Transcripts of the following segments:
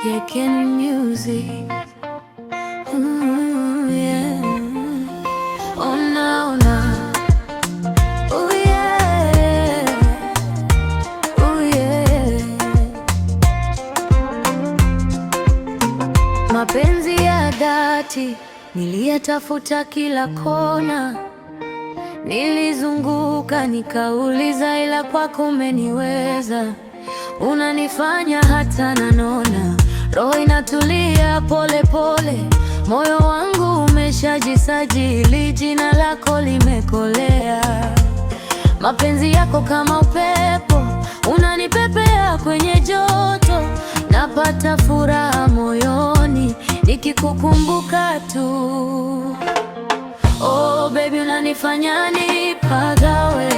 Yeken music. Yeah. Ona ona. Oh yeah. Oh yeah. Mapenzi ya dhati niliyatafuta kila kona, nilizunguka nikauliza, ila kwako umeniweza. Unanifanya hata nanona, roho inatulia pole pole, moyo wangu umeshajisajili, jina lako limekolea. Mapenzi yako kama upepo, unanipepea kwenye joto, napata furaha moyoni nikikukumbuka tu. Oh baby, unanifanya nipagawe,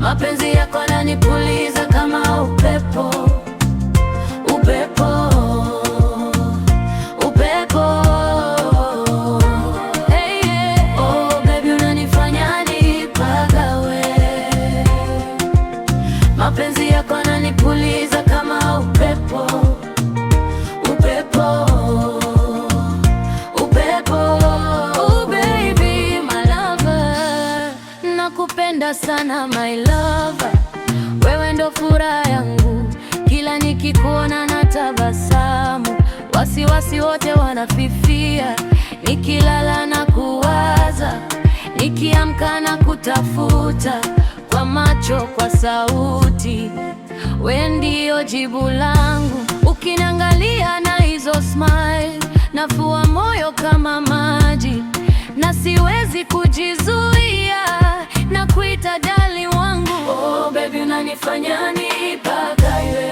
mapenzi yako yananipuliza kama upepo, upepo, upepo. Hey, yeah. Oh baby, unanifanya nipagawe, mapenzi yako yananipuliza kama upepo, upepo, upepo. Oh baby, my lover, nakupenda sana my lover, wewe ndo furaha yangu, kila nikikuona na tabasamu, wasiwasi wote wanafifia, nikilala na kuwaza, nikiamka na kutafuta, kwa macho, kwa sauti, we ndio jibu langu, ukiniangalia na hizo smile, nafua moyo kama maji, na siwezi kujizuia na kuita darling wangu. Oh baby, unanifanya nipagawe,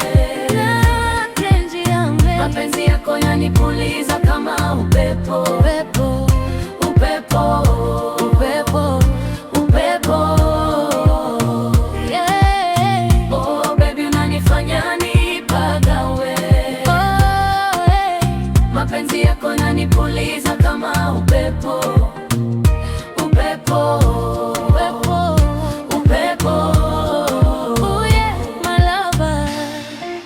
mapenzi yangu, mapenzi yako yanipuliza kama upepo, upepo, upepo, upepo, upepo. Yeah. Oh baby, unanifanya nipagawe, oh, hey. Mapenzi yako yananipuliza kama upepo, upepo, upepo, upepo. Oh yeah, my lover.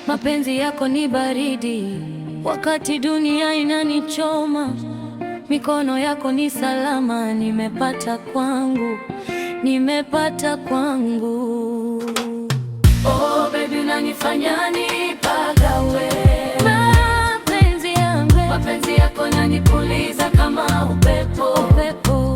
Mapenzi yako ni baridi wakati dunia inanichoma. Mikono yako ni salama, nimepata kwangu, nimepata kwangu. Oh baby, unanifanya nipagawe, mapenzi yangu, mapenzi yako yananipuliza kama upepo, upepo.